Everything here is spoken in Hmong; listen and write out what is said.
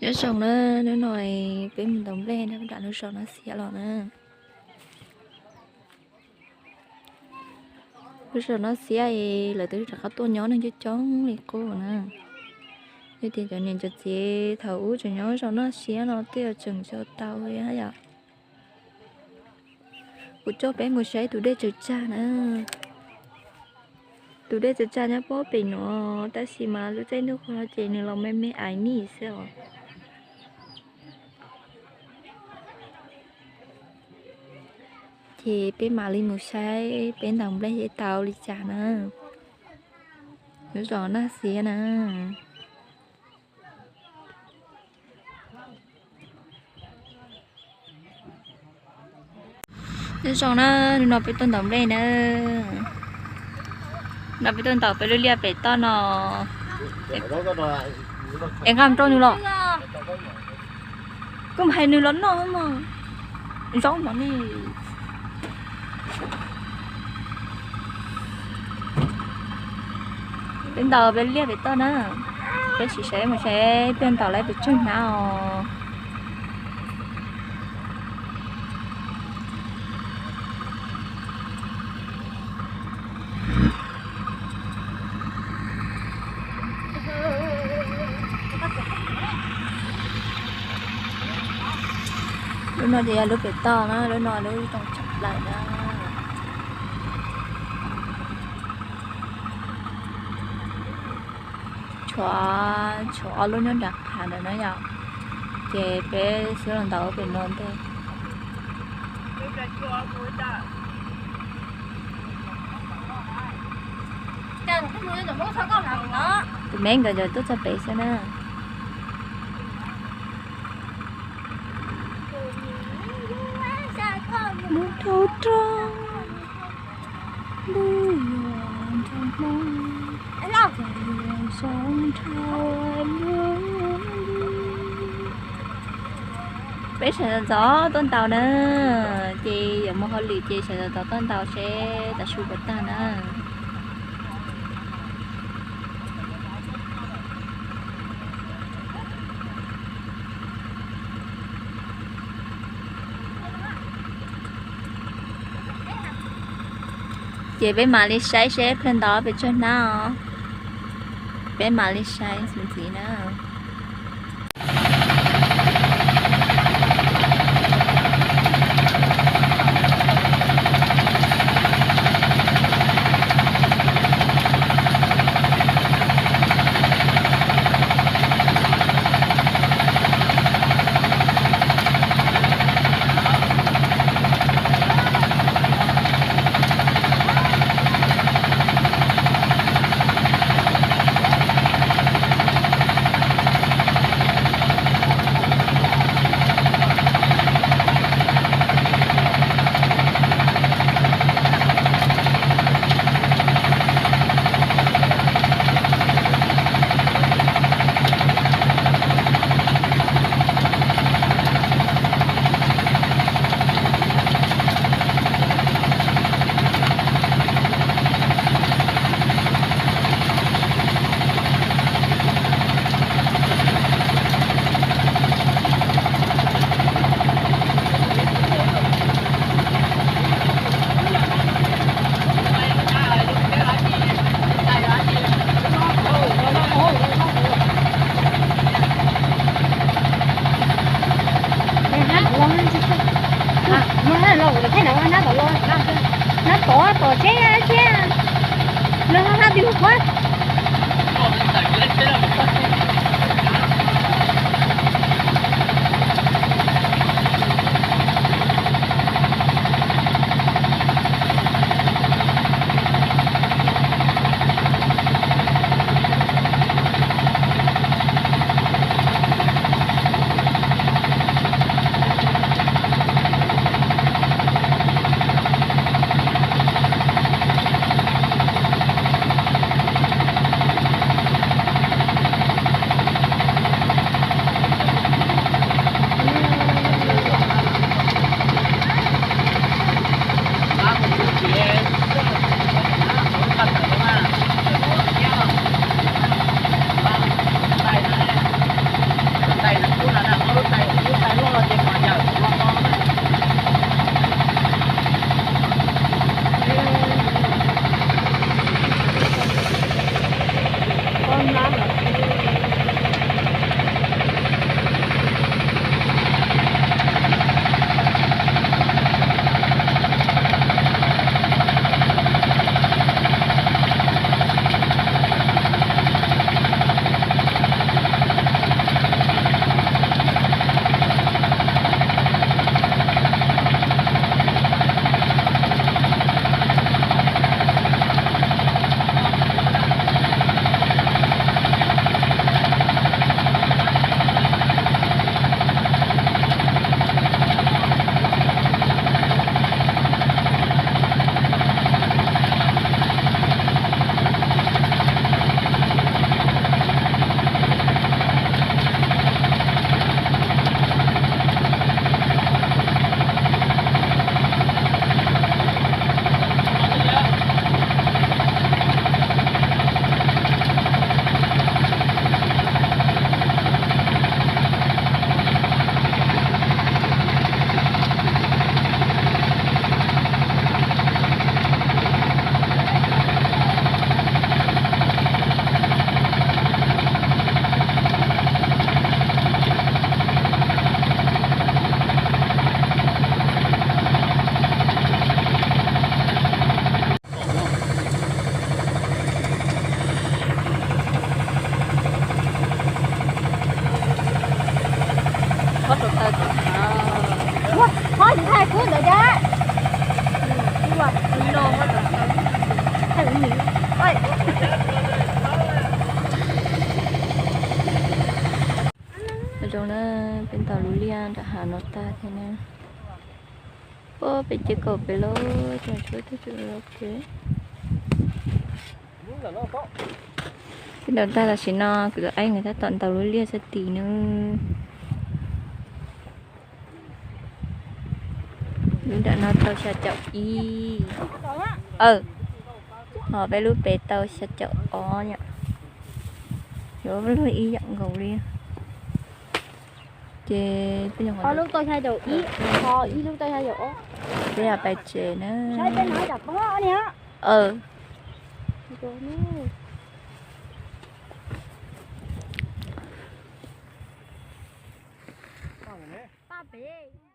Nyob zoo na, hnub no peb mus ntaus nplej nram lub zos Naj Xiab los na. Lub zos Naj Xiab es lawv twb rov qab tuaj nyob neeg coob coob li qub na. Yog tias cov niam cov txiv thaum ub tseem nyob zos Naj Xiab no tej zaum tseem tsis tau tau yom. Kuv coj peb mus saib tus dej tsaws tsag na. Tus dej tsaws tsag nyob puag pem no, tab sis mas lub caij ntuj qhuav ces nws los me me ais nij xwb os. Ces peb mam li mus saib peb ntaus nplej seb tau li cas na. Lub zos Naj Xiab na. Nyob zoo na, hnub no peb tuaj ntaus nplej na. No peb tuaj ntaus peb lub liaj pem toj no. Es nqa rau nws los. Koj mus hais nws los noj mog. Zaub no ne. Peb ntaus peb liaj pem toj na. Peb sim saib mus saib peb ntaus lawm pes tsawg hnab os. Lub no ces yog lub pem toj na, lub no lub zoo tshaj plaws na. Tshuav, tshuav ob lub nyob nram qab ntawd na yom. Ces peb xub los ntaus pem no ntej. Tus me nkawd cov tuaj txog pem xwb na. Mus dhau rau lub yuav nrog Hmoob, yuav zoo nrog lub. Peb sawv ntxov ntxov tuaj ntaus na, ces yuav mus hauj lwm ces sawv ntxov ntxov tuaj ntaus seb tav su puas tag na. Ces peb mam li saib seb plhaw ntaus pes tsawg hnab os. Peb mam li saib ntxiv na. Qhov tsis thaij kub ntawd cas. Zoo na, peb ntaus lub liaj nram hav no tag thiab na. Peb ces kaum peb lub, ces tshuav twb tseem lub peb. Peb ntaus tag tam sim no kuv tus aib nkawd tab tom ntaus lub liaj xwb tim no. Lub nram no tau xya caum ib. Aw, ho peb lub pem tau xya caum ob yom. Yuav luag ib yam nkaus li. Ces peb lub tau xya caum ib, ho ib lub tau xya caum ob. Peb yog pais tsev na. Saib peb no cas poob ni. Aw. Paj pem.